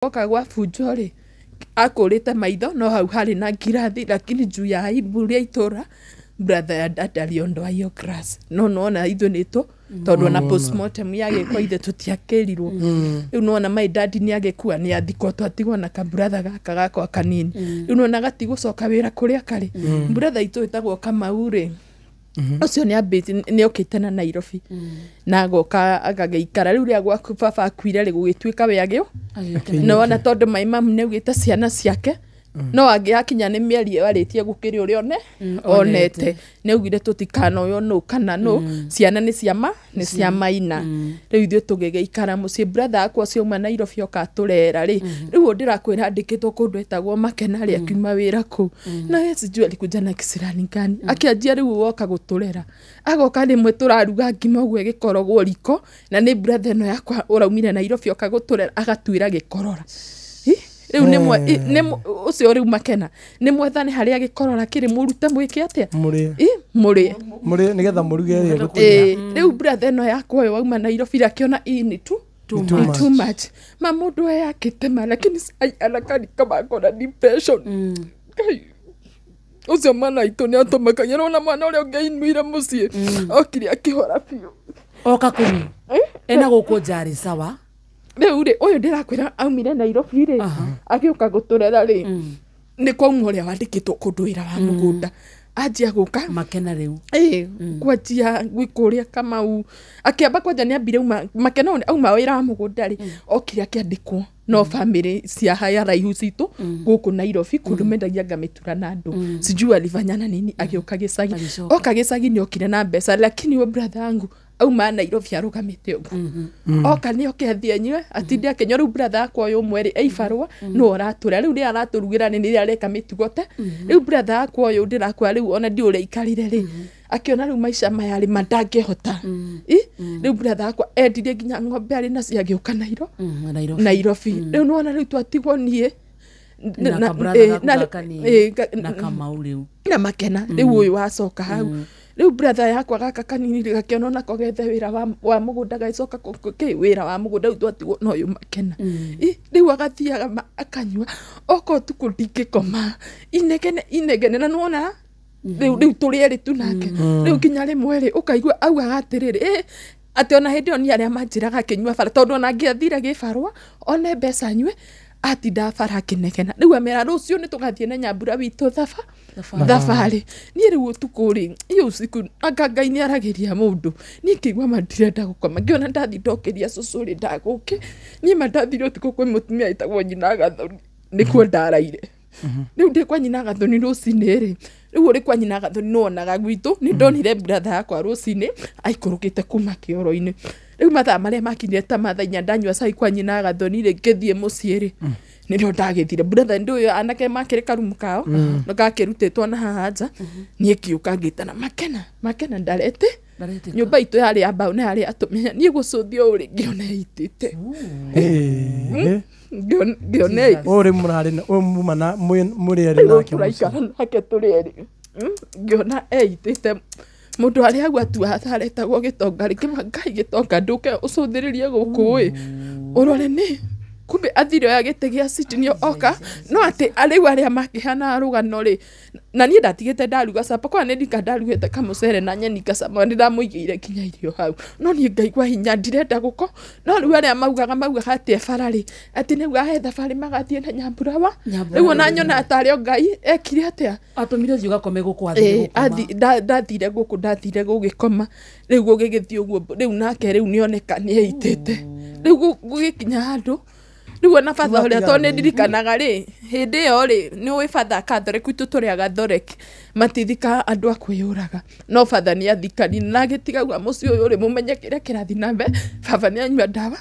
Oka gwa bunjo rĩ, akũrĩte maitho no hau harĩ na ngirathi, lakini juu ya aibu rĩa itũra, brother ya dad aliondoa hiyo glass. No nona ithuĩ nĩtũ tondũ ona postmortem yagĩkwo ithe tũtiakĩrirwo. Rĩu nona my dad nĩ agĩkua, nĩ athikwo, twatigwo na kabrother gaka gakwa kanini. Rĩu nona gatigũcoka wĩra kũrĩa karĩ. Brother itũ ĩtagwo Kamau rĩ, ũcio nĩ ambĩte nĩ okĩte na Nairobi na agoka agagĩikara. Rĩu rĩrĩa gwaku baba akuire rĩ, gũgĩtuĩka we agĩũ nona tondũ my mum nĩ augĩte ciana ciake no angĩakinya nĩ mĩeri ĩyo arĩtie gũkĩrĩ ũrĩa one onete, nĩ augire tũtikanoywo nũ kana nũ, ciana nĩ ciama nĩ cia maina. Rĩu ithuĩ tũgĩgĩikara mũciĩ. Brother akwa ũcio auma Nairobi oka atũrera rĩ, rĩu ũyũ ndĩrakwĩra andĩkĩtwo kũndũ etagwo Makena rĩ, akiuma wĩra kũu na we sijui alikuja na kisirani gani, akĩanjia rĩu woka gũtũrera. Agoka rĩmwe tũraruga ngima ũguo ĩgĩkorogwo riko, na nĩ brother ĩno yakwa ũraumire Nairobi oka gũtũrera, agatuĩra gĩkorora. Hi, rĩu nĩ ũcio rĩu Makena nĩ mwethane harĩa gĩkorora kĩrĩ, mũrute mwĩke atĩa? Mũrĩe. Ĩ, mũrĩe. Mũrĩe nĩgetha mũruge ĩrĩa ĩgũtiga. Ĩ, rĩu brother ĩno yakwa ũyũ wauma Nairobi akĩona ii nĩ tu Too ni much. too much. Ma mũndũ eyakĩte, lakini sai anakaa ni kama ako na depression. Ngai, ũcio mwana witũ nĩ atũmakagia nona mwana ũrĩa ũngĩainuire mũciĩ okire akĩhora biũ. Oka kũu ena gũkũ njarĩ sawa. Rĩu rĩ, ũyũ ndĩrakwĩra aumire Nairobi rĩ, agĩũka gũtũrera rĩ, nĩ kwauma ũrĩa wandĩkĩtwo kũndũ wĩra wa mũgũnda anjia gũka. Makena rĩu. Ĩ, kwanjia gwĩkũrĩa Kamau akĩamba kwanja nĩ ambire auma Makena auma wĩra wa mũgũnda rĩ, okire akĩandĩkwo no family cia haya raihu citũ gũkũ Nairobi, kũndũ mendagia ngamĩtura na andũ, sijui alifanyana nini, agĩũka gĩcagi. Agĩcoka. Oka gĩcagi nĩ okire na mbeca, lakini we brother yangu auma Nairobi arũgamĩte ũguo, oka nĩ oke athiĩ anyue, atinde akĩnyua. Rĩu brother yakwa ũyũ ũmwe rĩ, eibarũa nĩwe ũratũra rĩu, rĩrĩa aratũrugĩra nĩ rĩrĩa areka mĩtugo te. Rĩu brother yakwa ũyũ ndĩrakwa rĩu ona ndiũ ũrĩa aikarire rĩ, akĩona rĩu maica maya rĩ ma ndangĩhota. Ĩ, rĩu brother yakwa endirie nginya ng'ombe arĩ nacio agĩũka Nairobi. Nairobi. Rĩu nĩwona rĩu twatigwo niĩ na kabrother gaku gaka nini na Kamau rĩu. Na Makena rĩu ũyũ wacoka hau. Rĩu brother yakwa gaka kanini rĩ, gakĩona onako gethe wĩra wa mũgũnda, gagĩcoka kĩ wĩra wa mũgũnda. Rĩu twatigwo na ũyũ Makena. Ĩ, rĩu agathiaga akanyua, oka ũtukũ ndingĩkoma, inegene inegene, na nĩwona rĩu tũrĩ erĩ tu nake. Rĩu nginya rĩmwe rĩ, ũkaigua augaga atĩrĩrĩ, ĩ, atĩ ona hĩndĩ ĩyo nĩ arĩa manjĩraga akĩnyua bara, tondũ ona angĩathire gĩbarũa one mbeca nyue, atindaga bara akĩnegena. Rĩu amera rũciũ nĩ tũgathiĩ na Nyambura witũ thabarĩ. Niĩ rĩu ũtukũ rĩ, iyo usiku anga Ngai nĩ aragĩria mũndũ, niĩ ngĩigua ma ndirenda gũkoma, ngĩona ndathi ndokĩria cũcũ rĩ, ndagũke niĩ ma ndathire ũtukũ kwĩ mũtumia ĩtagwo nyina Gathoni, nĩkuo ndaraire. Rĩu ndĩ kwa nyina Gathoni rũcinĩ rĩ, rĩu ũrĩ kwa nyina Gathoni nĩwonaga gwitũ, nĩ ndonire brother yakwa rũcinĩ aikũrũkĩte kuma kĩoro-inĩ. Rĩu mathaa marĩa makinyire ta mathaa 4, ndanyua cai kwa nyina Gathoni rĩ, ngĩthiĩ mũciĩ rĩ, nĩrĩo ndagĩthire brother ndĩ ũyũ anake makĩrĩ karumu kao no gakĩrutĩtwo na haha nja. Niĩ ngĩũka ngĩtana Makena, Makena ndarete. Ndaretĩka. Nyũmba itũ yarĩ ya mbaũ na yarĩ atumia. Niĩ gũcũthia ũũ rĩ, ngĩona ĩitĩte. Ngĩona Ũyũ rĩ mũrarĩ ũyũ muma na mũrĩ erĩ rĩu nake mũciĩ. Tũraikara nake tũrĩ erĩ. Ngĩona eitĩte mũndũ harĩa hau atua aretagwo Gĩtonga rĩ, ngĩma Ngai, Gĩtonga, ndũke ũcũthĩrĩrie gũkũ ĩ, ũrore nĩ kumbe athire oya gĩtĩ gĩa citi nĩ oka. No atĩ rĩu arĩa makĩhana rũgano rĩ, na niĩ ndatigĩte ndaruga capa kwa nĩ ndika ndarugĩte kamũcere na nyeni ngacama, nĩ ndamũigĩire nginya irio hau, no niĩ ngaigua hinya ndirenda gũko. No rĩu arĩa maugaga atĩ ebara rĩ, atĩ nĩguo ahe thabarĩ magathiĩ na Nyambura wa Nyambura. Rĩu ona nyona tarĩ o Ngai ekire atĩa. Atũmire ũthiĩ ũgakome gũkũ athire Ĩ, gũkoma. Ndathire gũkũ, ndathire gũgĩkoma. Rĩu gũgĩgĩthiĩ ũguo, rĩu nake rĩu nĩoneka nĩ eitĩte. Rĩu gũgĩkinya handũ rĩu ona batha ũrĩa, tondũ nĩ ndirikanaga rĩ, hĩndĩ ĩyo rĩ, nĩ ũĩ batha Catholic gwitũ tũrĩ a Gatholic, matithikaga andũ a kwĩyũraga, no batha nĩ athikanire na agĩtiga gua mũciĩ ũyũ rĩ, mũmenye kĩrĩa kĩrathiĩ na mbere, baba nĩ anyua ndawa,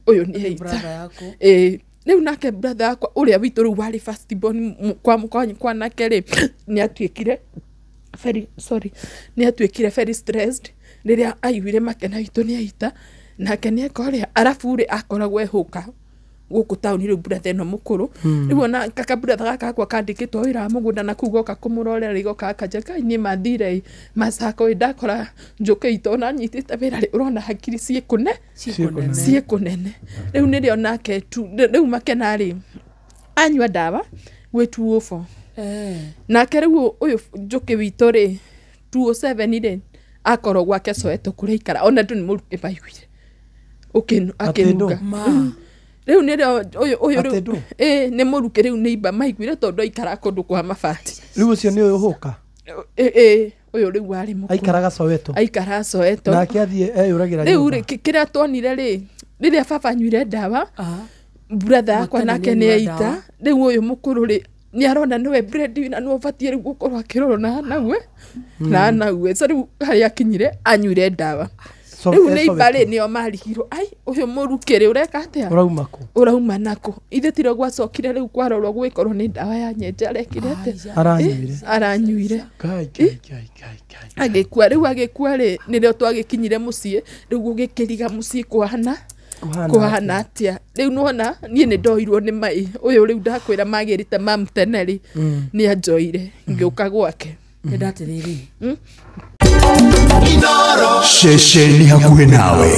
ũyũ nĩ eita. Brother yaku. Ĩ, rĩu nake brother yakwa ũrĩa witũ rĩu warĩ first born kwa nake rĩ, nĩ atuĩkire very sorry, nĩ atuĩkire very stressed rĩrĩa aiguire Makena witũ nĩ aita, nake nĩ eka ũrĩa arabu rĩ akoragwo ehũka. Gũkũ taũni rĩu brother ĩno mũkũrũ rĩu ona kaka brother gaka gakwa kandĩkĩtwo wĩra wa mũgũnda na kũu goka kũmũrorera rĩ, goka gakanja kai niĩ mathire ĩ macako ĩ ndakora njũkĩ itũ ona nyitĩte wĩra rĩ, ũrona hakiri ciĩ kũne Ciĩ ciĩ kũnene. Rĩu nĩrĩo nake tu rĩu makena rĩ anyua ndawa gwĩ 204. Nake rĩu ũyũ njũkĩ witũ rĩ 207 rĩ akorwo gwake Soweto kũrĩa aikara ona andũ nĩ mũrukĩ maiguire akĩnunga. Rĩu nĩrĩo ũyũ rĩu Atĩ ndũ? Ĩ nĩ mũrukĩ rĩu nĩ imba maiguire tondũ aikara kũndũ kwa mabati. Rĩu ũcio nĩ ũyũ hũka? Ĩ ũyũ rĩu warĩ mũkũrũ. Aikaraga Soweto. Aikara Soweto. Nake athiĩ eyũragĩra Rĩu nyũmba. rĩ kĩrĩa tuonire rĩ rĩrĩa baba anyuire ndawa brother yakwa Makena nake nĩ nĩ anyua aita. ndawa. Rĩu ũyũ mũkũrũ rĩ nĩ arona nĩwe breadwinner nĩwe ũbatiĩ rĩu gũkorwo akĩrorwo na nawe na nawe. So rĩu harĩa akinyire anyuire ndawa. Rĩu e nĩ imba rĩ Soweto. nĩo marigirwo ai ũyũ mũrukĩ rĩ ũreka atĩa Ũrauma kũ? Ũrauma nakũ? Ithe tiro gwacokire rĩu kwarorwo gwĩkorwo nĩ ndawa ya nyenje arekire atĩa Aranyuire. Aranyuire. Ngai, Ngai, Ngai, Ngai, Ngai. Agĩkua. Rĩu agĩkua rĩ nĩrĩo twagĩkinyire mũciĩ rĩu gũgĩkĩriga mũciĩ kũhana Kũhana kũhana atĩa. Rĩu nĩwona niĩ nĩ ndoirwo nĩ mai ũyũ rĩu ndakwĩra magĩrĩte mamu tene rĩ nĩ anjoire ngĩũka gwake. Nenda atĩrĩrĩ. Ceceni hakuhĩ nawe.